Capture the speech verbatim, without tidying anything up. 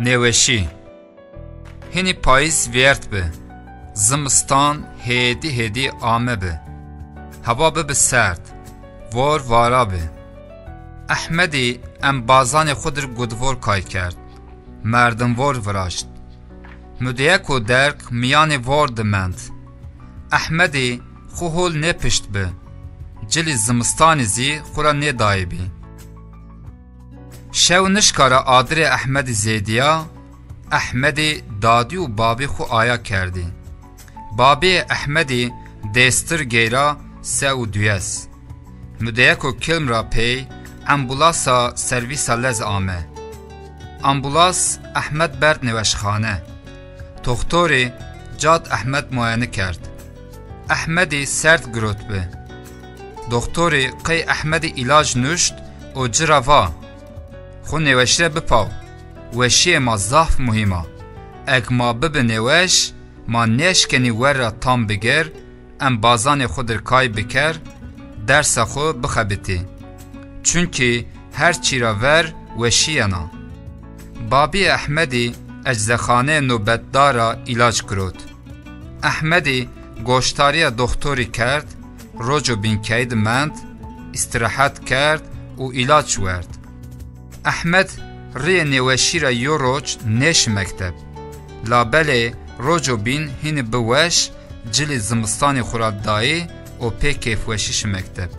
Nêweşî. Hinî payîz vîyert bi. Zimistan hêdî hêdî ame bi. Hewa bibi serd. Vor vara bi. Ehmedî embazanê xwu dir gudvor kay kerd. Merdimvor viraşt. Mudeyeko derg mîyanê vor di mend. Ehmedî xwu hol nêpişt bi. Cilî zimistanî zî xwu ra nêdayî bî. Şew nişka ra adirê Ehmedî zêdîya, Ehmedî dadî û babî xwu aya kerdî. Babîyê Ehmedî dêstir geyra se û duyes. Mudeyeko kilm ra pey embulasa servîsa lez ame. Ambulas Ehmed berd nêweşxane. Toxtorî cad Ehmed muayene kerd. Ehmedî serd girot bi. Doxtorî qey Ehmedî îlac nuşt û ci ra va: Xwu nêweşî ra bipaw. Weşîyê ma zaf muhîm a. Eg ma bibi nêweş, ma nêşkenî wer ra tam biger, embazanê xwu dir kay biker, dersa xwu bixebitî. Çunkî her çî ra ver weşî yena. Babî Ehmedî eczexaneyê nobetdar ra îlac girot. Ehmedî goştarîya doxtorî kerd, roco bîn keydi mend, îstîrehet kerd û îlac werd. Ehmed rîyê nêweşî ra yo roc nêşi mekteb. Labelê roco bîn hînî bi weş, cilî zimistanî xwu ra dayî û pê kêfweşî şi mekteb.